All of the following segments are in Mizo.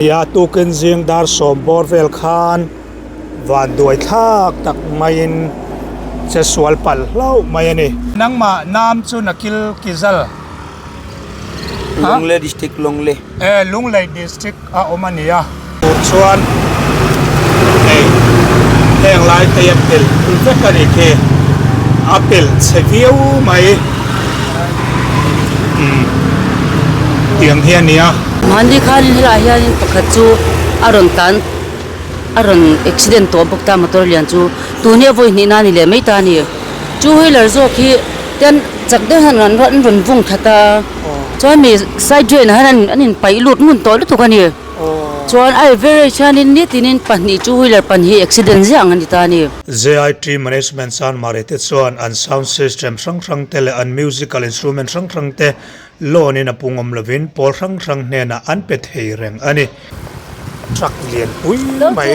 Nia tukin zing dar sawm bawr vel khan vanduai thlak tak maiin che sual palh hlauh mai a ni. Nangmah nam chu Nakil Kizal. Lunglei District Lunglei. E Lunglei District a awm a ni a. Tur chuan hei heng lai te hi a pel vek a ni khi a pel chhe viau mai umm tiang hi a ni a. Mahni khanin helaiah hianin pakhat chu a rawn tlan a rawn accident tawh bawk ta motor lian chu tun hi a vawi hnihna a ni leh mai ta a ni. Two wheeler zawk hi ten chak deuh hian an rawn vung that a chuan mi side drain ah hian an in paih lut ngun tawh lutuk a ni. Chuan a average hianin nitinin pahnih two wheeler pahnih hi accident ziah ang a ni ta a ni. JIT Management Chanmari te chuan an sound system hrang hrang te leh an musical instrument hrang hrang te loan in a pung awm lovin pawl hrang hrang hnenah an pe thei reng a ni. Truck lian pui mai.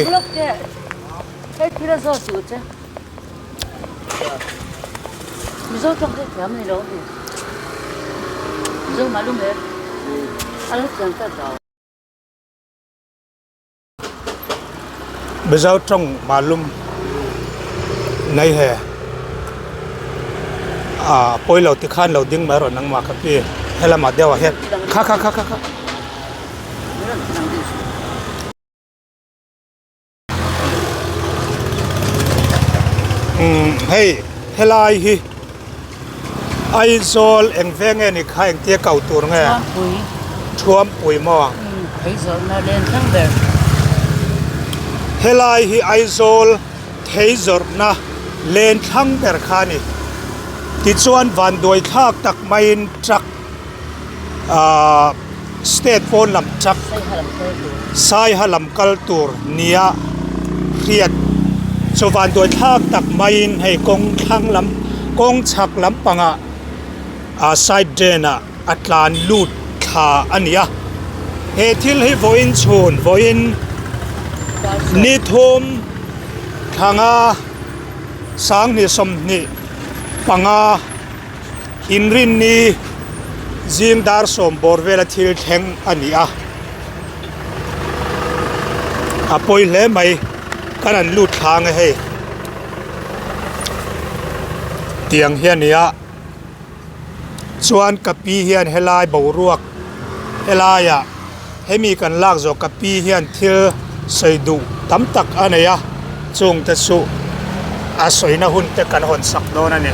Mizo tawng malum nei he ah pawilo tikhan lo ding mai rawh nangmah ka pi helamah deuh ah hian kha kha kha kha. Umm hei helai hi Aizawl eng veng nge ni kha engtia kau tur nge Thuampui maw helai hi Aizawl thei zawrhna len thlang ber kha a ni tichuan vanduai thlak tak maiin truck Ahh state pawn lam chak saiha lam kal tur nia hriat chu vanduai thlak tak maiin hei kawng thlang lam kawng chhak lampangah ah side drain ah a tlan lut thla a ni a he thil hi vawiin chhun vawiin ni thum thlanga sanghnih sawmhnih panga. Inrinni zing dar sawm bawr vela thil thleng a ni a, a pawi hle mai kan han lut thlang a hei tiang hi a ni a chuan ka pi hian helai boruak helaiah hemi kan lak zawh ka pi hian thil sawi duh tam tak a nei a chung te chu a sawina hun te kan hawn sak dawn a ni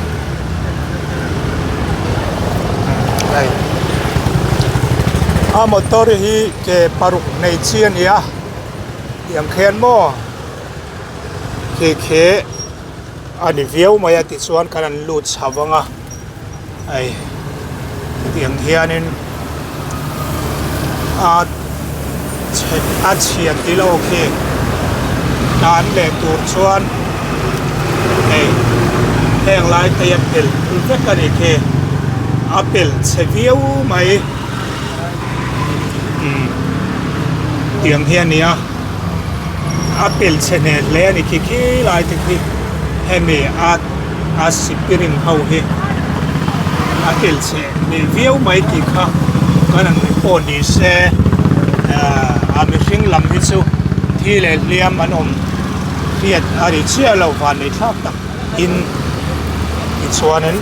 hei a motor hi ke paruk nei chi a ni a tiang khian maw khi khi a ni viau mai a tichuan kan han lut chho vang a hei hetiang hianin a chhe a chhia tih loh khi tlan leh tur chuan hei heng lai te hi a pel vek a nih khi a pel chhe viau mai umm tiang hi a ni a. A pel chhe hneh hle a ni khi khi lai te khi hemi a a sipiring ho hi a pel chhe hneh viau mai tih kha kan han pawh ni se ahh a mihring lam hi chu thi leh hliam an awm hriat a ri chiah lo van nei thlak tak in tichuanin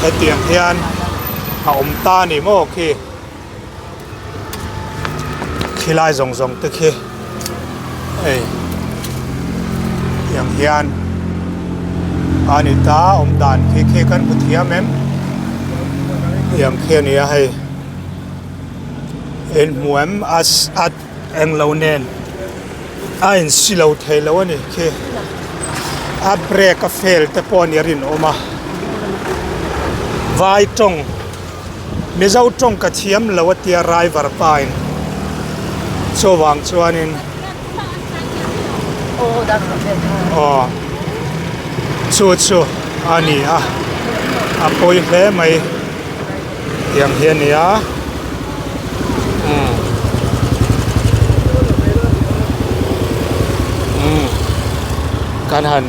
hetiang hian a awm ta a ni maw khi. Khilai zawng zawng te khi hei tiang hian a ni ta awm dan khi khi kan hmu thiam em tiang khi a ni a hei in hmu em a a englo nen a in si lo thei lo a ni khi a brake a fail te pawh a ni a rinawm a vai tawng. Mizo tawng ka thiam lo a tia driver pa in chuvang chuanin aw chu chu a ni a a pawi hle mai tiang hi a ni a umm umm kan han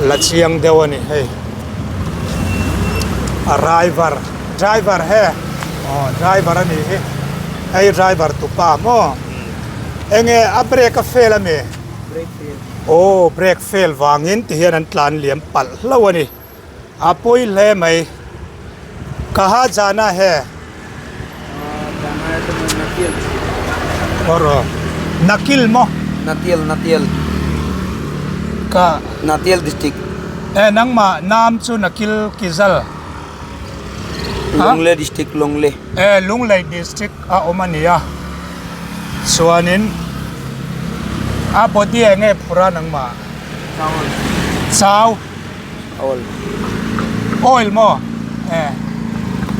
la chiang deuh a ni hei. A driver driver he aw driver a nih hi. Hei driver tupa maw? Enge a brake a fail ami? Brake fail. Aw brake fail vangin ti hian an tlan liam palh hlauh a ni. A pawi hle mai. Kaha jana he? Jana he to Natil. Oro. Nakil maw? Natil Natil. Ka. Natil district. E nangmah naam chu Nakil Kizal. Lunglei district Lunglei. E Lunglei district a awm a nia chuanin a body eng nge phur a nangmah? Chawal. Chau. Chawal. Oil maw? E.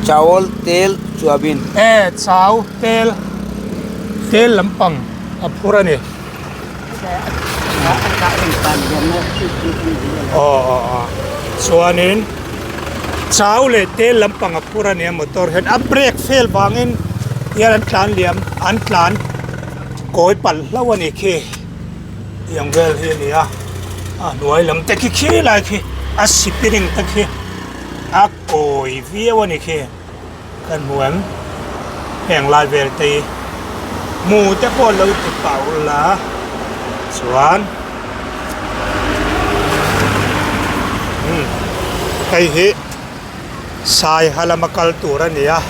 Chawal tel chuabin. E chau tel tel lampang a phur a ni. Aw aw aw chuanin chau leh tel lampang a phur a nia motor hian a brake fail vangin hian an tlan liam an tlan kawi palh hlauh a ni khi tiang vel hi a ni a a hnuai lam te khi khi lai khi a spinning te khi a kawi viau a ni khi. Kan hmu em? Heng lai vel te hi hmu te pawh lo ti pah ula chuan umm hei hi saiha lama kal tur a ni a.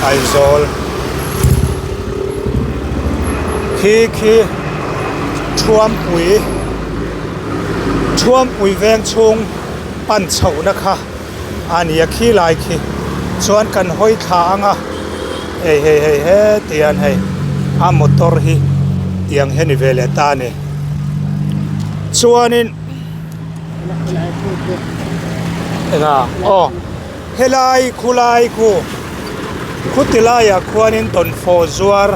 Aizawl khi khi Thuampui. Thuampui veng chhung pan chhohna kha a ni a khi lai khi chuan kan hawi thla ang a hei hei hei heti hian hei a motor hi tiang hi a ni ve leh ta a ni chuanin enga aw helai khulai khu khuti laiah khuanin dawnfawh zuar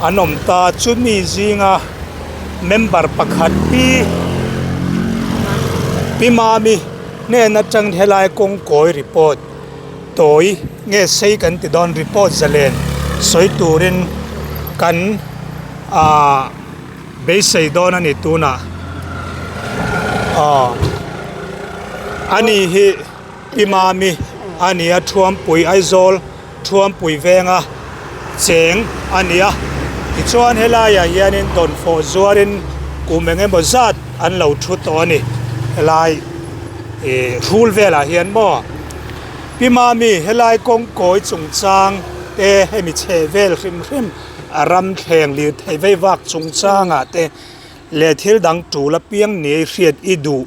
an awm ta chumi zinga. Member pakhat pi Pi Mami hnen atang helai kawng kawi report tawi nge sei kan ti dawn report zalen sawi turin kan ahh beisei dawn a ni tunah aw ani hi Pi Mami a ni a Thuampui Aizawl. Thuampui venga cheng a ni a, tichuan helaiah hianin dawnfawh zuarin kum eng emaw zat an lo thu tawh a ni helai ih hrul velah hian maw Pi Mami helai kawng kawi chungchang te hemi chhe vel hrim hrim a ram thleng lir theih vei vak chungchangah te leh thil dang tul apiang ni hriat i duh.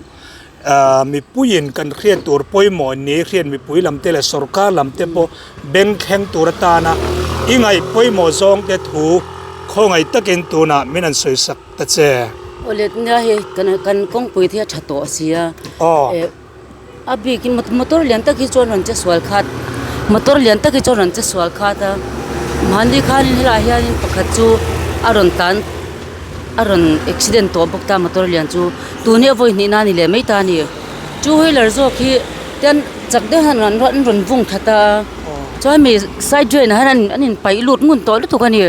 Ahh mipuiin kan hriat tur pawimawh ni hriat mipui lam te leh sorkar lam te pawh beng thleng tur atana i ngaih pawimawh zawng te thu khawngaih takin tunah min an sawi sak ta che. Aw let nia hei kan kan kawngpui te hi a tha tawh a si a eh a bikin motor lian tak hi chuan rawn che sual khat motor lian tak hi chuan rawn che sual khat a mahni khanin helaiah hianin pakhat chu a rawn tlan a rawn accident tawh bawk ta motor lian chu. Tun hi a vawi hnihna a ni leh mai ta a ni. Two wheeler zawk hi ten chak deuh hian an rawn rawn vung that a chuan mi side drain ah hian an in paih lut ngun tawh lutuk a ni.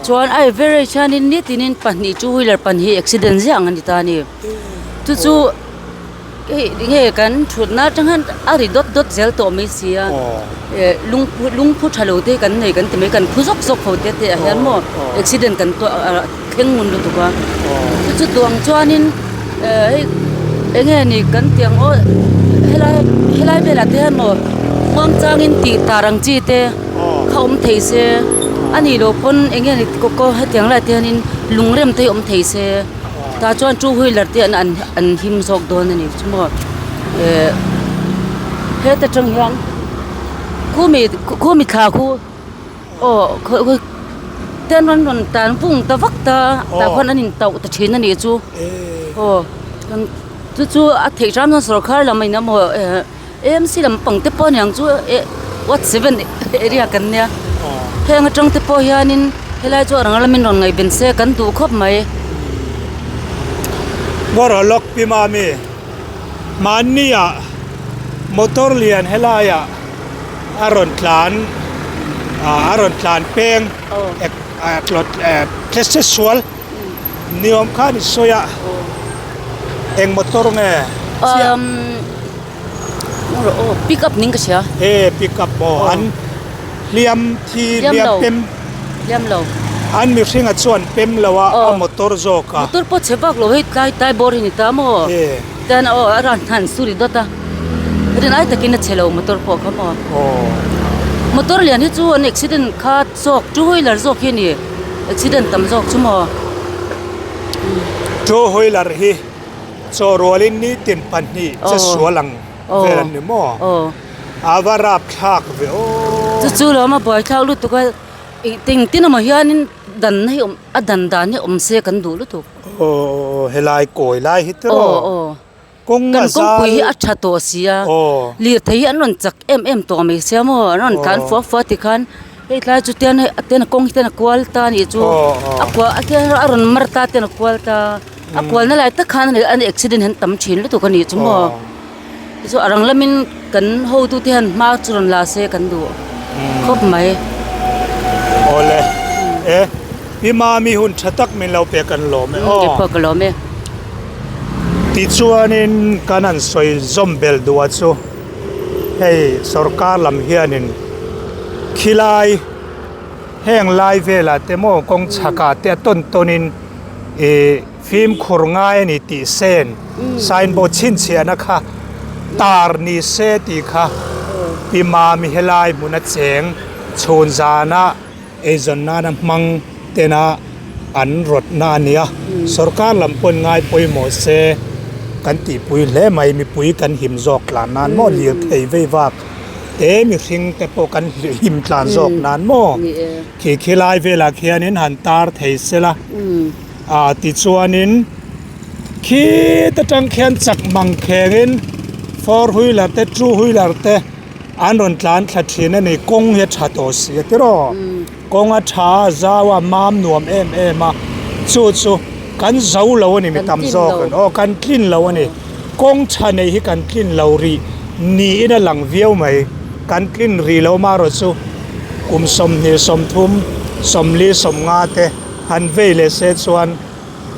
Chuan a average hianin nitinin pahnih two wheeler pahnih hi accident ziah ang a ni ta a ni. Chu chu hei enge kan thutna atang hian a ri dawt dawt zel tawh mai si a eh lungphu lungphu tha lo te hi kan nei kan ti mai kan phu zawk zawk ho te te ah hian maw accident kan tuah ah. Thleng ngun lutuk a chu chu duang chuanin eh hei eng nge ni kan tih ang aw helai helai velah te hian maw muang changin tih tar ang chi te kha awm thei se a nih loh pawn eng nge ni kaw kaw hetiang laiah te hianin lung rem te hi awm thei se tah chuan two wheeler te an an him zawk dawn a ni chu maw eh heta tang hian khumi khumi thla khu. Aw khawi te an rawn rawn tan vung ta vak ta tah khuan an in tauh ta thin a nih chu aw chu chu a theih hram chuan sawrkar lam a in emaw eh AMC lampang te pawh aniang chu eh ward seven area kan nia heng atang te pawh hianin helai chu a rang lamin rawn ngaihven se kan duh khawp mai. Bawrh lawk pi mami mahni ah motor lian helai ah. A rawn tlan ah a rawn tlan peng tlese sual ni awm khan i sawi a eng motor nge chiah. Rawh aw pick up ning ka hria. E pick up maw an hliam thi hliam pem. Hliam lo. An mihringa chuan pem lo a a motor zawk a. Motor pawh chhe vak lo hei tlai tlai bawr hi ni ta maw. E. Chuan aw a ran han suri dawt a. Rin ai takin a chhe lo motor pawh kha maw. Aw. Motor lian hi chu an accident kha zawk two wheeler zawk hi a ni accident tam zawk chu maw. Two wheeler hi. Chaw rualin nitin pahnih che sual ang vel an ni maw? A va rap thlak ve aw. Chu chu lo a buai thlak lutuk a, eng tin emaw hianin dan hi awm a dan dan hi awm se kan duh lutuk. Aw helai kawi lai hi tiraw? Kawng a Kan kawngpui hi zal a tha tawh si a, Aw. lirthei hi an rawn chak em em tawh mai sia maw, an rawn tlan Aw. fua fua tikhan hei tlai chu tian hei a ten a kawng hi ten a kual ta a nih chu, Aw aw. a kual a tian a rawn mar ta ten a kual ta, a kualna lai tak khan an accident hian tam thin lutuk a nih chu maw, Aw. chu a rang lamin kan hotu te hian hma chu rawn la se kan duh khawp mai. Awle e Pi Mami hun tha tak min lo pek an lawm e aw. Keipawh ka lawm e. Tichuanin kan han sawi zawm bel duh a chu hei sorkar lam hianin khilai heng lai velah te maw kawng chhakah te a tawn tawnin ih fimkhur ngai a ni tih sen signboard chhinchhiahna kha tar ni se tih kha Pi Mami helai hmun a cheng chhun zana. Eizawn nana hmang tena an rawtna a nia, sorkar lam pawn ngai pawimawh se kan tihpui hle mai, mipui kan him zawk tlan nan maw lirthei vei vak te mihring te pawh kan him tlan zawk nan maw khi khi lai velah khianin han tar thei sela ah tichuanin khit atang khian chak mang khengin four wheeler te two wheeler te. An rawn tlan thla thin a ni, kawng hi a tha tawh si a tiraw? Kawng a tha a, zau a, mam nuam em em a, chu chu kan zo lo a ni mi tam zawk an, aw kan tlin lo a ni, kawng tha nei hi kan tlin lo rih niin a lang viau mai, kan tlin rih lo marawh chu kum 20 30 40 50 te han vei leh se chuan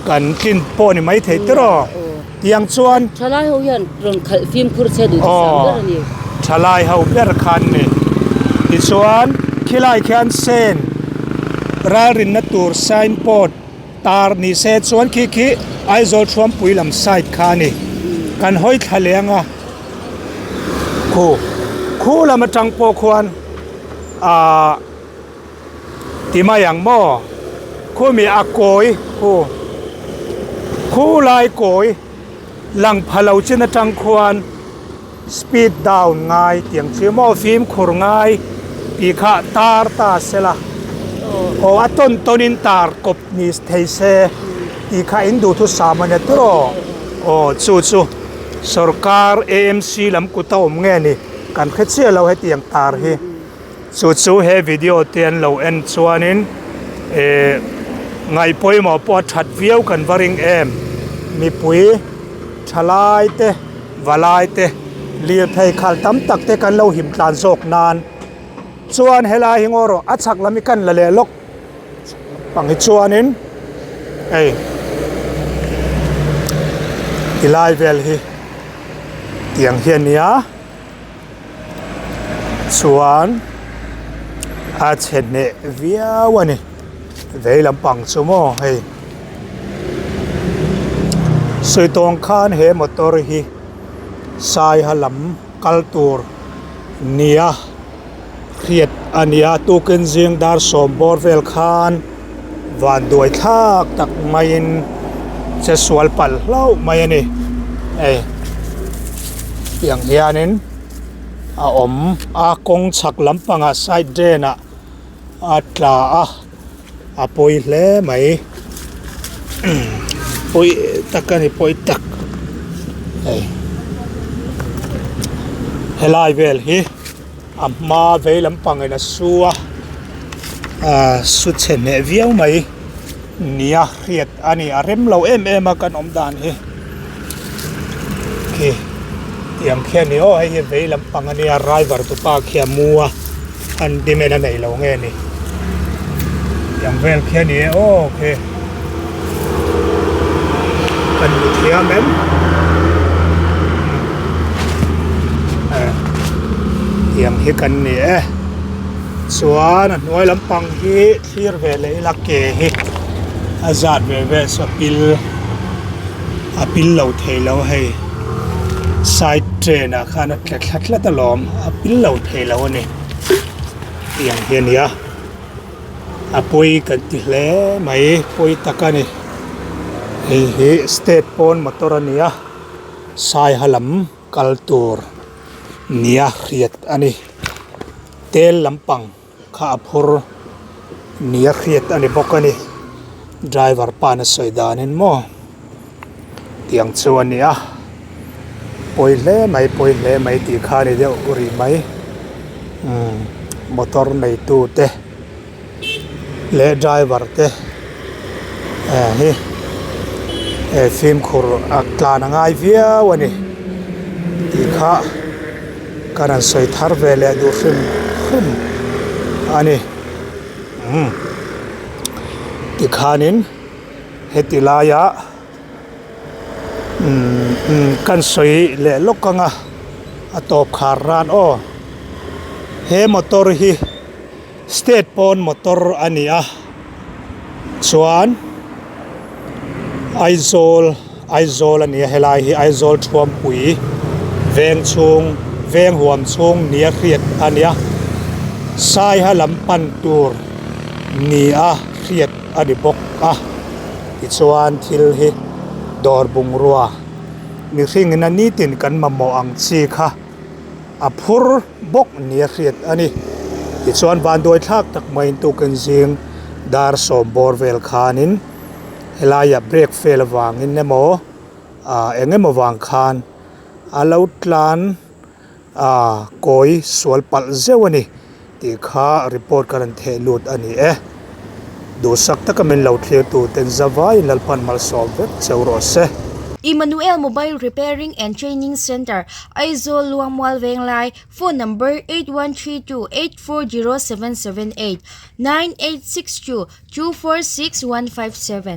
kan tlin pawh a ni maithei tiraw? Tiang chuan. Thalai ho hian rawn khalh fimkhur che duh chu sang ber a ni. Aw, thalai ho ber khan ni. Tichuan khilai khian sen ralrinna tur sign board tar ni se chuan khi khi Aizawl Thuampui lam side kha a ni. Kan hawi thla leng a, khu khu lam atang pawh khuan ahh. Ti mai ang maw? Khumi a kawi khu khu lai kawi lang pha lo chin atang khuan speed down ngai tiang chu maw fimkhur ngai tih kha tar ta se la aw a tawn tawn in tar kawp ni thei se tih kha in duhthusam a nia tiraw aw chu chu sorkar AMC lam kut a awm nge ni kan hre chiah lo hetiang tar hi. Chu chu he video te an lo en chuanin eh ngaih pawimawh pawh a that viau kan va ring em mipui thalai te valai te lirthei khal tam tak te kan lo him tlan zawk nan chuan helai hi ngaw rawh a chhak lam hi kan la leh lawk ang hi chuanin hei tilai vel hi tiang hi a nia. Chuan a chhe hneh viau a ni vei lampang chu maw hei sawi tawng khan he motor hi saiha lam kal tur nia hriat a ni a tukin zing dar sawm bawr vel khan vanduai thlak tak maiin che sual palh hlauh mai a ni hei tiang hianin a awm a kawng chhak lampangah side drain ah a tla a a pawi hle mai pawi tak a ni pawi tak hei helai vel hi. A hma vei lampangin a su a, ahh su chhe hneh viau mai nia hriat a ni a rem lo em em a kan awm dan hi khi tiang khi a ni aw hei hi vei lampang a nia driver tu pa khi a mu a an demand a nei lo nge ni tiang vel khi a ni e aw khi kan hmu thiam em. Tiang hi kan ni e. Chuan a hnuai lampang hi thlir ve leh ila ke hi a zat ve vel chu a pil a pil lo thei lo hei side train ah khan a tla thla tlat alawm a pil lo thei lo a ni tiang hi a ni a a pawi kan ti hle mai pawi tak a ni hei hi state pawn motor a ni a saiha lam. Kal tur nia hriat a ni. Tel lampang kha a phur nia hriat a ni bawk a ni. Driver pa'n a sawi danin maw tiang chu a ni a, pawi hle mai pawi hle mai tih kha a ni deuh rih mai. Umm motor neitu te leh driver te eh hi eh fimkhur a tlan a ngai viau a ni tih kha ka rawn sawi thar ve leh duh hrim hrim a ni umm tikhanin heti laiah umm umm kan sawi leh lawk ang a a tawp khar ran aw he motor hi. State pawn motor a ni a chuan Aizawl Aizawl a ni a helai hi Aizawl Thuampui veng chhung veng huam chhung nia hriat a ni a Saiha lam pan tur ni a hriat a ni bawk a tichuan thil hi dawr bungrua mihring ina nitin kan mamawh ang chi kha a phur bawk nia hriat a ni. Tichuan vanduai thlak tak maiin tukin zing dar sawm bawr vel khanin helaiah brake fail avangin emaw ah eng emaw vang khan a lo tlan ah kawi sual palh zeuh a ni tih kha report ka rawn theh lut a ni e. Duhsak taka min lo thlir tu ten zavaiin Lalpan malsawm vek cheu rawh se. Emmanuel Mobile Repairing and Training Centre, Aizawl Luangmual Venglai, Phone number 8132 840778, 9862 246157.